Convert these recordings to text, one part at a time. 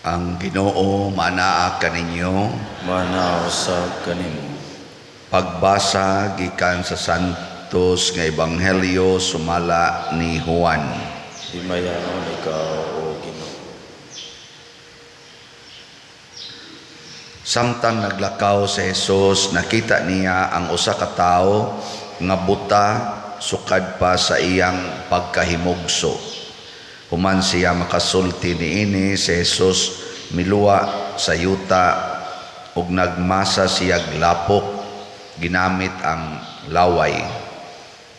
Ang Ginoo maanaa kaninyo. Maanaa usab kanimo. Pagbasa gikan sa Santos nga Ebanghelyo sumala ni Juan. Himayaon ikaw, O Ginoo. Samtang naglakaw si Jesus, nakita niya ang usa ka tawo nga buta sukad pa sa iyang pagkahimugso. Human siya makasulti niini, si Jesus miluwa sa yuta ug nagmasa siyag lapok ginamit ang laway.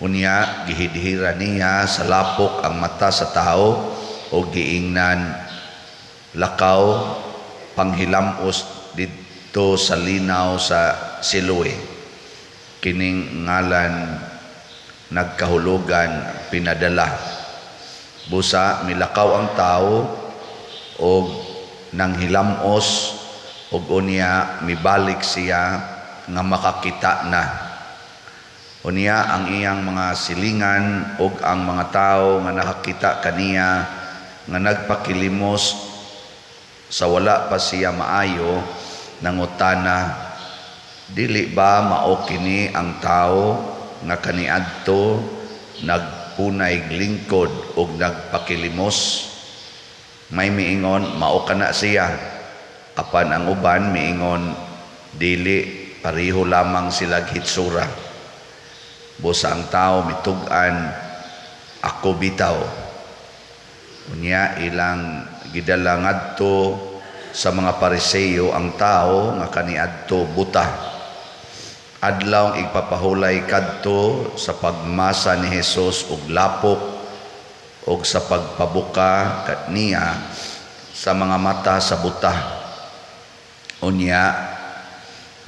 Unya gihidhira niya sa lapok ang mata sa tawo ug giingnan, "Lakaw, panghilam-os didto sa linaw sa Siloe." Kining ngalan nagkahulugan "pinadala". Busa milakaw ang tawo og nanghilam-os ug unya mibalik siya nga makakita na. Unya ang iyang mga silingan ug ang mga tawo nga nakakita kaniya nga nagpakilimos sa wala pa siya maayo nangutana, "Dili ba mao kini ang tawo nga kaniadto nagpunay lingkod ug nagpakilimos?" May miingon, "Mao kana siya." Apan ang uban miingon, "Dili, pareho lamang sila hitsura." Busa ang tao mitug-an, "Ako bitaw." Unya ilang gidala ngadto sa mga Pariseo ang tao nga kaniadto buta. Adlaw igpapahulay kadto sa pagmasa ni Jesus og lapok og sa pagpabuka niya sa mga mata sa buta. Unya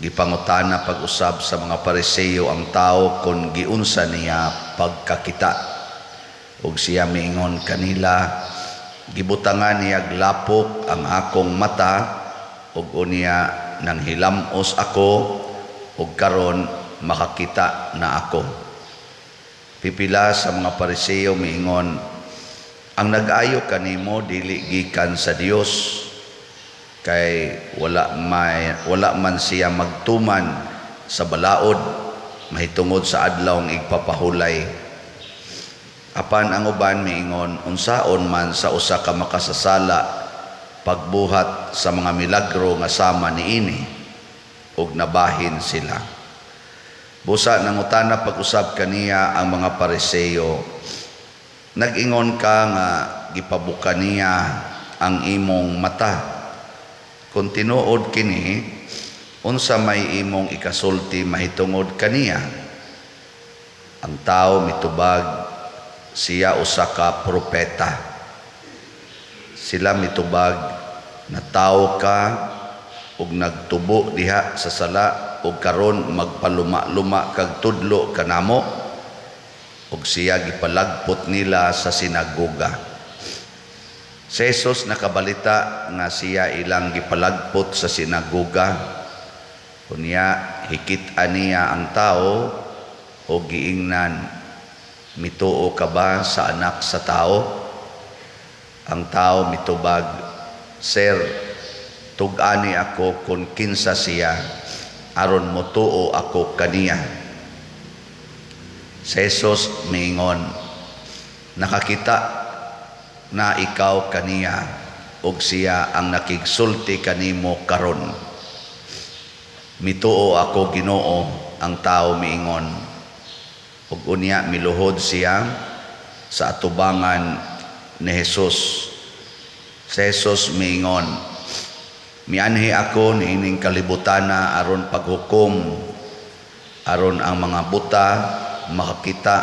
gipangutana pag-usab sa mga Pariseo ang tao kon giunsa niya pagkakita. Ug siya miingon kanila, "Gibutangan niyag lapok ang akong mata ug unya nanghilam-os ako ug karon makakita na ako." Pipila sa mga Pariseo miingon, "Ang nag-ayo kanimo dili gikan sa Dios kay wala man siya magtuman sa balaod mahitungod sa adlaw igpapahulay." Apan ang uban miingon, "Unsaon man sa usa ka makasasala pagbuhat sa mga milagro nga sama niini?" Ug nabahin sila. Busa nangutana pag-usab kaniya ang mga Pariseo, "Nag-ingon ka nga gipabuka niya ang imong mata. Kung tinuod kini, unsa may imong ikasulti mahitungod kaniya?" Ang tao mitubag, "Siya usa ka propeta." Sila mitubag, "Natawo ka ug nagtubo diha sa sala ug karon magpaluma-luma kag tudlo kanamo?" Ug siya gipalagpot nila sa sinagoga. Si Jesus nakabalita nga siya ilang gipalagpot sa sinagoga. Unya hikit-an niya ang tao o giingnan, "Mituo ka ba sa Anak sa Tao?" Ang tao mitubag, "Sir, tug-ani ako kung kinsa siya aron motuo ako kaniya." Si Jesus miingon, "Nakakita na ikaw kaniya ug siya ang nakigsulti kanimo karon." "Mituo ako, Ginoo," ang tao miingon. Ug unya miluhod siya sa atubangan ni Jesus. Si Jesus miingon, "Mianhi ako niining kalibutana aron paghukom, aron ang mga buta makakita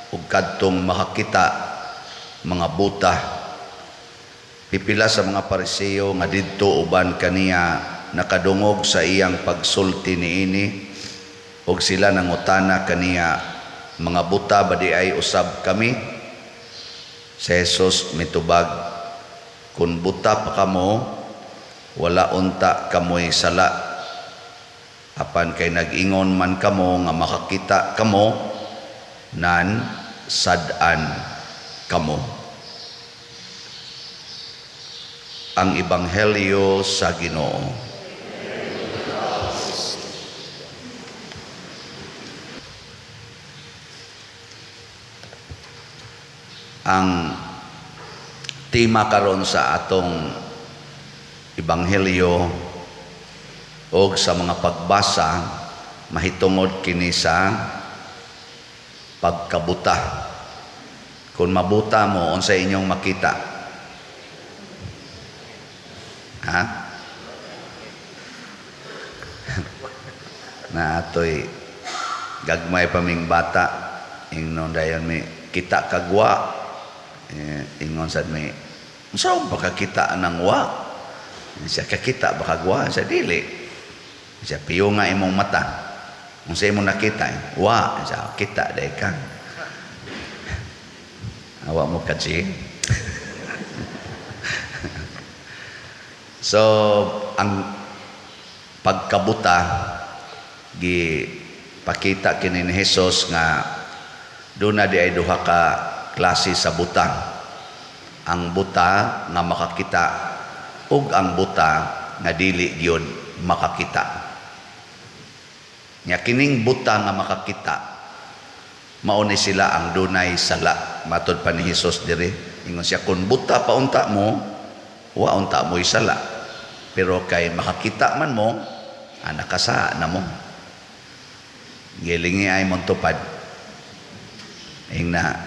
ug kadtong makakita mga buta." Pipila sa mga Pariseo nga didto uban kaniya nakadungog sa iyang pagsulti niini ug sila nangutana kaniya, "Mga buta ba diay usab kami?" Si Jesus mitubag, "Kung buta pa kamo, wala unta kamoy sala. Apan kay nag-ingon man kamo nga makakita kamo, nan sad-an kamo." Ang Ebanghelyo sa Ginoo. Ang tema karon sa atong ebanghelyo og sa mga pagbasa mahitungod kini sa pagkabuta. Kung mabuta mo, unsa inyong makita? Ha? Na atoy gagmay pa ming bata, ingnon dayon mi kita kagwa. Ingon sad mi, unsa ba kakita nang wa? Siya kakita ba kagwa? Siya dili. Siya piyo nga imong mata. Unsa imong nakita? Wa. Siya kita day ka. Awa mo kaji. So ang pagkabuta gi pakita kini ni Hesus nga doon na di ay duha ka klase sa buta. Ang buta nga makakita ug ang buta nga dili gyud makakita. Nya kining buta nga makakita, mao ni sila ang dunay sala. Matod pa ni Hesus diri, ingon siya, kun buta pa unta mo, wa unta mo'y sala. Pero kay makakita man mo, nakasa na mo. Gilingi ay mong tupad. Ingna,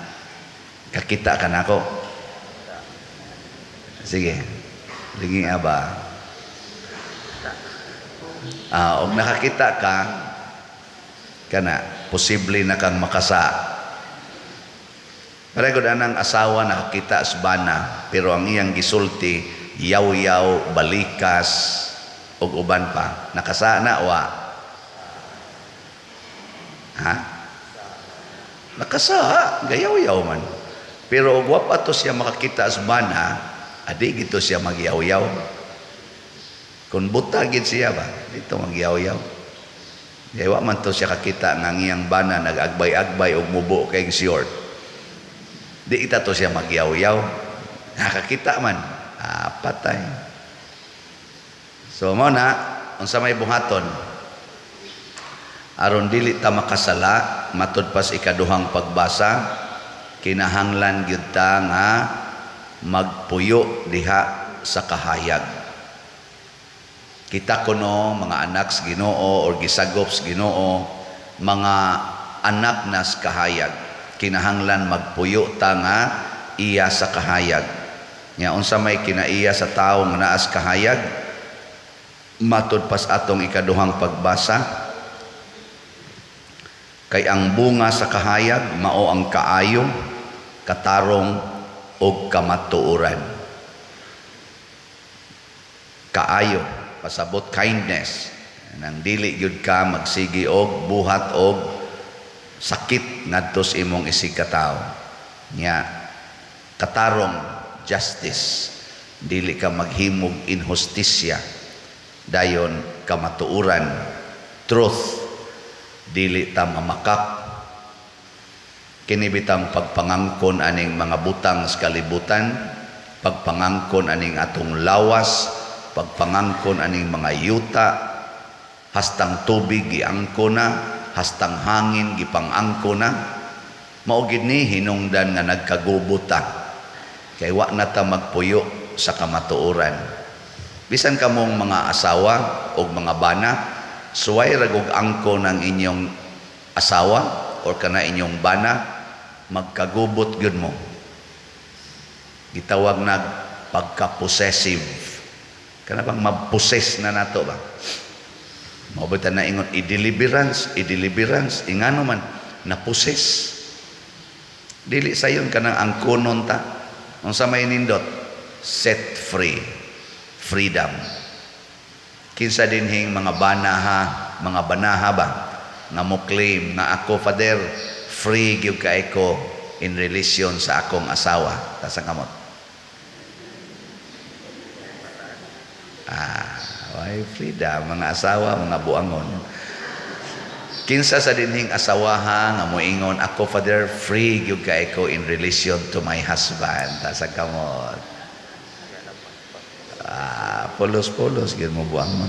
kakita ka na ako. Sige, lingi ba? Og nakakita ka, kana, posible na kang makasa. Pareho anang asawa nakakita sa bana, pero ang iyang gisulti, yaw-yaw, balikas, og uban pa. Nakasa na, wa? Ha? Nakasa, gayaw-yaw man. Pero og wa pa to siya makakita sa bana, adi gito siya magyaw-yaw. Kung buta gid siya ba, dito magyaw-yaw. Kaya wa man to siya kakita nga ang iyang bana nag-agbay-agbay og mubo kay short. Di ita to siya magyaw-yaw. Nakakita man, patay. So mo na, unsa may buhaton? Aron dili ta makasala, matud pas ikaduhang pagbasa, kinahanglan gyud ta nga magpuyo diha sa kahayag. Kita kuno mga anak sa Ginoo or gisagop sa Ginoo, mga anak nas kahayag, kinahanglan magpuyo ta nga iya sa kahayag. Nya unsa may kinaiya sa tawo nga naa sa kahayag? Matud pas atong ikaduhang pagbasa, kay ang bunga sa kahayag mao ang kaayo, katarong ug kamatuoran. Kaayo, pasabot kindness, nang dili gyud ka magsigi og buhat og sakit ngadto sa imong isig katawo. Nya katarong, justice, dili ka maghimog inhustisya. Dayon kamatuoran, truth, dili ta mamakak. Kini bitang pagpangangkon aning mga butang sa kalibutan, pagpangangkon aning atong lawas, pagpangangkon aning mga yuta, hastang tubig giangko na, hastang hangin gipangangko na, mao gid ni hinungdan nga nagkagubo ta. Kay wa na ta magpuyo sa kamatuoran. Bisan kamong mga asawa o mga bana, suway ra gug angko ng inyong asawa or kana inyong bana, magkagubot gyud mo. Gitawag nag pagka-possessive. Kana bang ma-possess na nato ba? Mao ba ta na ingon i-deliverance, i-deliverance, ingano man na-possess. Dili sayon kanang angkonon ta. Unsa may nindot? Set free. Freedom. Kinsa dinhing mga banaha, mga banaha ba nga mo claim nga ako, Father, free gyud kay ko in relation sa akong asawa? Taas ang kamot. Why freedom mga asawa, mga buangon. Kinsa sa dinhing asawaha nga moingon ako, Father, free gyud kay ko in relation to my husband? Taas ang kamot. Pulos-pulos gyud mo, buang mo.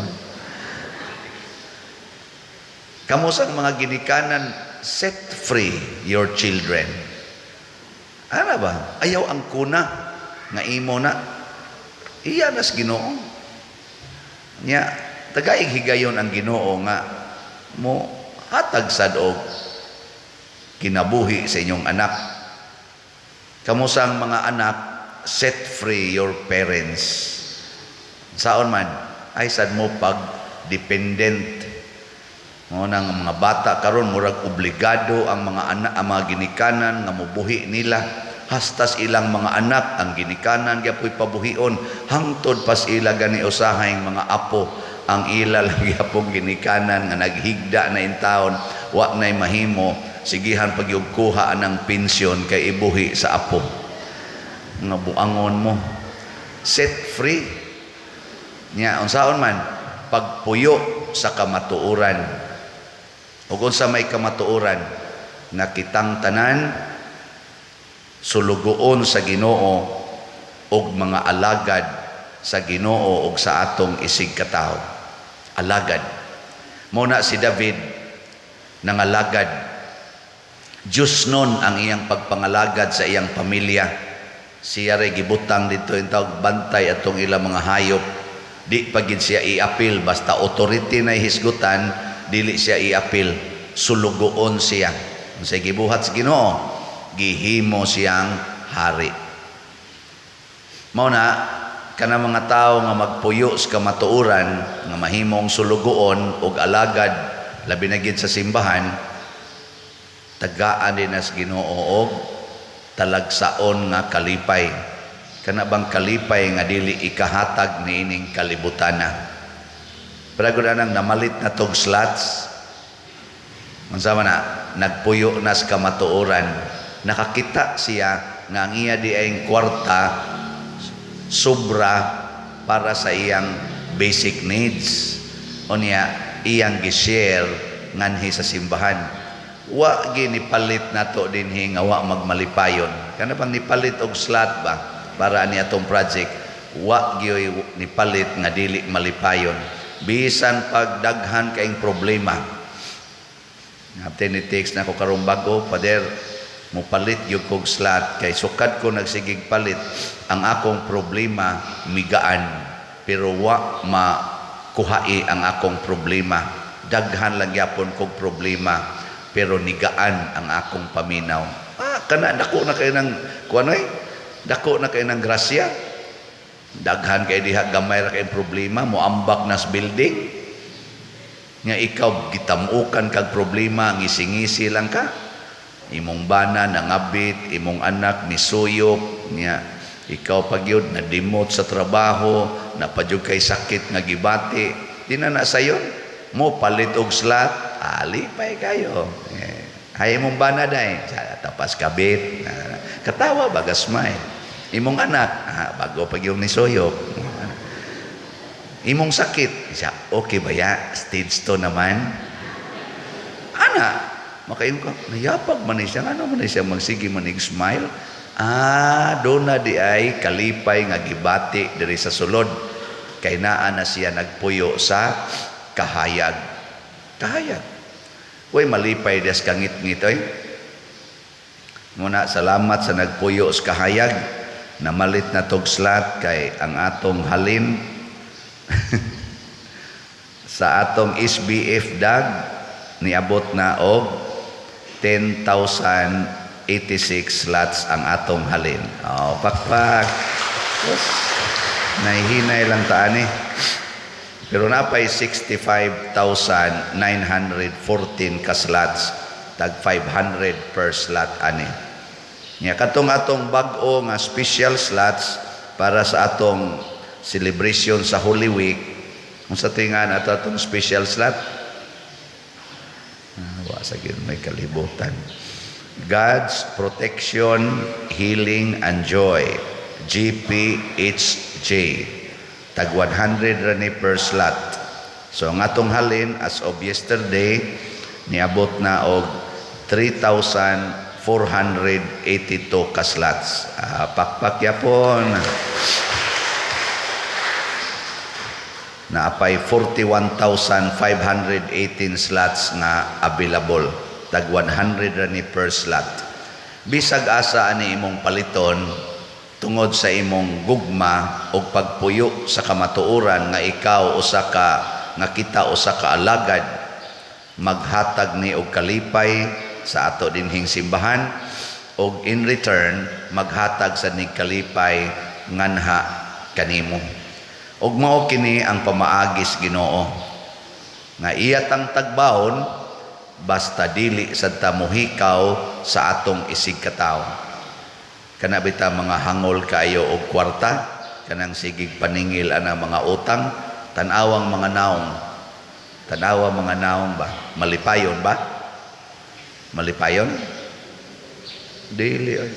Kamo sang mga ginikanan, set free your children. Ana ba? Ayaw ang kuna nga imo na. Iya nas Ginoo. Nya tagaig higayon ang Ginoo nga mo hatag sad og kinabuhi sa inyong anak. Kamo sang mga anak, set free your parents. Saon man, ay sad mo pag dependent. Mo nang mga bata karon, murag obligado ang mga anak, ang mga ginikanan nga mobuhi nila. Hastas ilang mga anak, ang ginikanan gyapoy pabuhion, hangtod pas ila gani usahay mga apo, ang ila lang gyapong ginikanan nga naghigda na intawon, wa nay mahimo, sigihan pagyug kuha ng pensyon kay ibuhi sa apo. Nga buangon mo. Set free niya. Unsaon man pagpuyo sa kamatuoran? Ug unsa may kamatuoran? Nga kitang tanan sulugoon sa Ginoo ug mga alagad sa Ginoo ug sa atong isigkatawo. Alagad. Mo na si David nangalagad. Diyos nun ang iyang pagpangalagad sa iyang pamilya. Siya ray gibutang dito yung tawag bantay atong ilang mga hayop. Di pa gid siya iapil, basta authority na hisgutan, dili siya iapil. Sulugoon siya. Unsay gibuhat sa Ginoo? Gihimo siyang hari. Mao na kana mga tawo nga magpuyo sa kamatuoran, nga mahimong sulugoon og alagad, labi na gid sa simbahan, tagaan din nas Ginoo og talagsaon nga kalipay, kana bang kalipay nga dili ikahatag niining kalibutana. Pero gud anang namalit na tog slots, unsa man na, nagpuyo na sa kamatuoran, nakakita siya nga ang iya di ay kwarta sobra para sa iyang basic needs. Unya iyang gi-share nganhi sa simbahan. Wa ginipalit nato dinhi nga wa magmalipayon. Kana bang nipalit og slot ba para ani atong project, wa gyoy nipalit nga dili malipayon bisan pag daghan kaing problema. Hapte ni text na ko karong bago, "Pader, mopalit gyud kog slot kay sukad ko nagsigig palit, ang akong problema migaan, pero wa makuhai ang akong problema. Daghan lang gyapon kog problema, pero nigaan ang akong paminaw." Ah, kana dako na kay ng kuan oy, dako na kay ng grasya. Daghan kay diha, gamay ra kay problema, moambak nas building nga ikaw gitamukan kag problema, ngisi-ngisi lang ka. Imong bana nangabit, imong anak misuyop niya, ikaw pagyud nadimot sa trabaho, napadyug kay sakit nga gibati, di na na sayon mo palit og slot, alipay kayo. Eh, hay imong bana day tapas kabit, katawa bagas smile. Imong anak, ah, bago pag yung nisuyop. Imong sakit siya, okay ba ya, stage 2 naman. Ana makaingon ka, nayapag man ni siya, ano man ni siya magsige manig smile. Ah, do na di ay kalipay nga gibati diri sa sulod kay naa na siya nagpuyo sa kahayag. Kahayag. Uy, malipay des kangit-ngit oy. Muna salamat sa nagpuyo sa kahayag. Namalit na tog slot kay ang atong halin sa atong SBF dag niabot na og 10,086 slots ang atong halin. Oh, pakpak. Yes. Nahihinay lang taan eh. Pero napay 65,914 ka slots, tag 500 per slot ani. Nya katong atong bag-o nga special slots para sa atong celebration sa Holy Week. Unsa tingan ato atong special slot? Ah, wa sa gyud may kalibutan. God's Protection, Healing and Joy. GPHJ. Tag 100 ra ni per slot. So ang atong halin as of yesterday niabot na og 3,482 ka slots. Ah, pakpak yapon. Naapay 41,518 slots nga available. Tag 100 ra ni per slot. Bisag asa ani imong paliton, tungod sa imong gugma o pagpuyo sa kamatuoran nga ikaw usa ka, nga kita usa ka alagad, maghatag ni og kalipay sa ato dinhing simbahan og in return maghatag sa nig kalipay nganha kanimo. Ug mao kini ang pamaagis Ginoo nga iya tang tagbahon, basta dili sad ta mohikaw sa atong isig katawo. Kana bitaw mga hangol kaayo og kwarta, kanang sigig paningil ana mga utang, tan-awang mga naong. Tan-awa mga naong ba? Malipayon ba? Malipayon? Dili oy.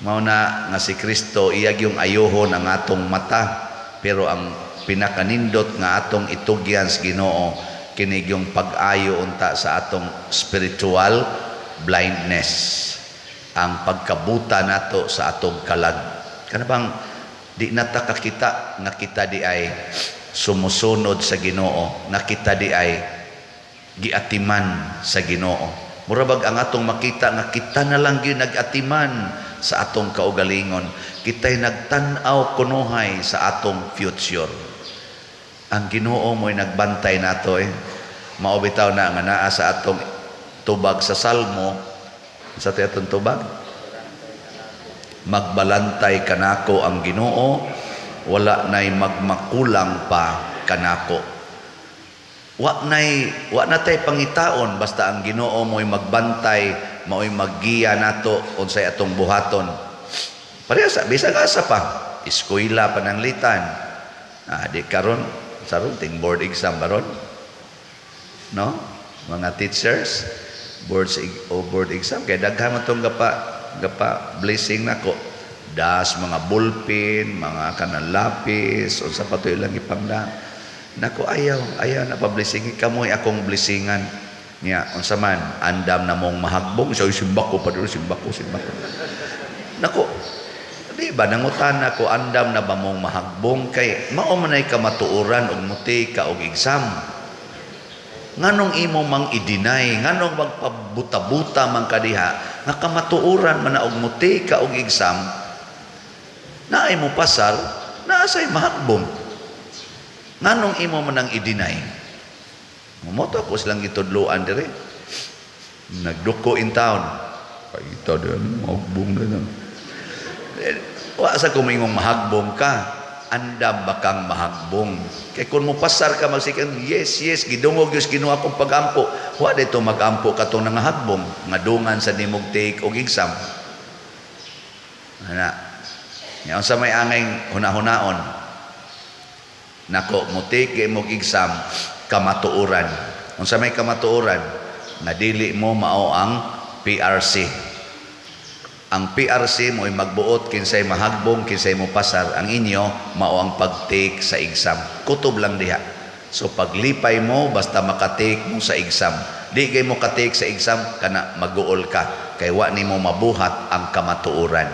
Mao na nga si Kristo iya gyung ayuhon ang atong mata, pero ang pinakanindot nga atong itugyan sa Ginoo kini yung pag-ayo unta sa atong spiritual blindness, ang pagkabuta nato sa atong kalag. Kana bang di na ta kakita nga kita di ay sumusunod sa Ginoo, nga kita di ay giatiman sa Ginoo? Mura bag ang atong makita nga kita na lang gyud nag-atiman sa atong kaugalingon, kita'y nagtan-aw kunuhay sa atong future. Ang Ginoo mo'y nagbantay nato eh. Mao bitaw na nga naa sa atong tubag sa Salmo, sa atong tubag, "Magbalantay kanako ang Ginoo, wala nay magmakulang pa kanako." Wa na tay pangitaon, basta ang Ginoo mo'y magbantay, mao'y maggiya nato unsay atong buhaton. Pareha sa bisag asa pa, eskwela, pananglitan. Ah, di karon saron ting board exam baron. No? Mga teachers, boards o board exam kay daghan man tong gapa blessing nako. Das mga ballpen, mga kanang lapis, unsa pa to ilang ipangda. Nako, ayaw, ayaw na pa blessing kamoy akong blessingan. Nya unsa man, andam na mong mahagbong, so simbak ko pa dito, simbak ko, simbak ko. Nako, di ba nangutan ako, andam na ba mong mahagbong kay mao man ay kamatuoran og muti ka og exam? Nganong imo mang i-deny, nganong magpabuta-buta man ka diha nga kamatuoran man na og muti ka og exam, naay mo pasar, naa say mahagbong? Nganong imo man ang i-deny? Mao to ako silang gitudloan dire. Nagduko in town. Pakita din, mahagbong na lang. Eh, wa sa kumingong mahagbong ka. Andam ba kang mahagbong? Kay kung mo pasar ka magsikan, Yes, gidungog Diyos Ginoo akong pagampo." Wa dito magampo katong nangahagbong, nga dungan sa nimog take og exam. Ana. Nya unsa may angay hunahunaon? Nako, mo take mo exam, kamatuoran. Unsa may kamatuoran? Nga dili mo mao ang PRC. Ang PRC mo ay magbuot kinsay mahagbong, kinsay mo pasar. Ang inyo mao ang pag-take sa exam. Kutob lang diha. So paglipay mo basta makatake mo sa exam. Di kay mo ka-take sa exam, kana maguol ka kay wa nimo mabuhat ang kamatuoran.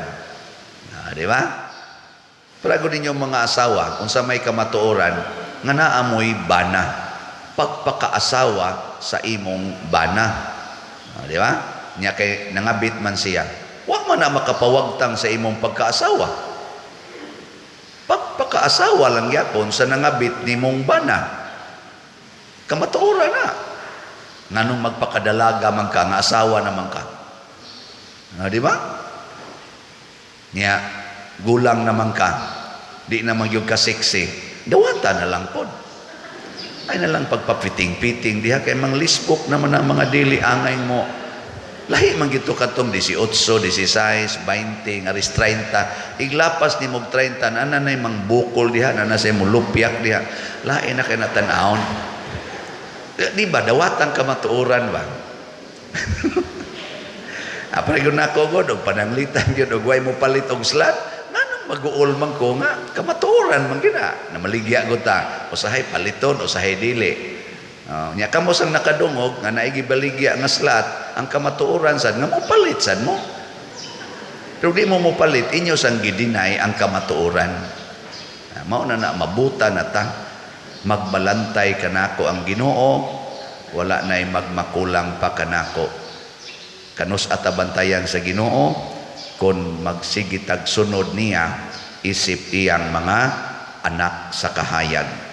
Ah, di ba? Pero ninyo mga asawa, kung sa may kamatuoran, nga naamoy bana. Pagpakaasawa sa imong bana. Ah, di ba? Nya kay nangabit man siya. Wa man na makapawagtang sa imong pagkaasawa. Pagpakaasawa lang gyapon sa nangabit nimong bana. Kamatuoran na. Nganong magpakadalaga man ka, nga asawa naman ka? Ah, di ba? Nya, gulang naman ka, di naman yung ka-sexy, dawata na lang pod. Ay na lang pagpapiting-piting diha kay mang lisbok naman ang mga dili angay mo. Lahi man gito katong 18, 16, 20, ngaris 30. Iglapas ni mog 30, na nay mang bukol diha, na say mo lupyak diha. Lahi na kay natan-awon. Di ba dawatan kamatuoran ba? Apre gyud nako god og pananglitan gyud og way mo palit og slot, nganong maguol man ko nga kamatuoran man gina. Na maligya gud ta, usahay paliton, usahay dili. Oh, nya kamo sang nakadungog nga naay gibaligya nga slot, ang kamatuoran sad nga mo palit sad mo. Pero di mo mopalit, inyo sang gideny ang kamatuoran. Ah, mao na na mabuta na ta. Magbalantay kanako ang Ginoo, wala na'y magmakulang pa kanako. Kanus-a ta bantayan sa Ginoo kon magsige tag sunod niya isip iyang mga anak sa kahayag?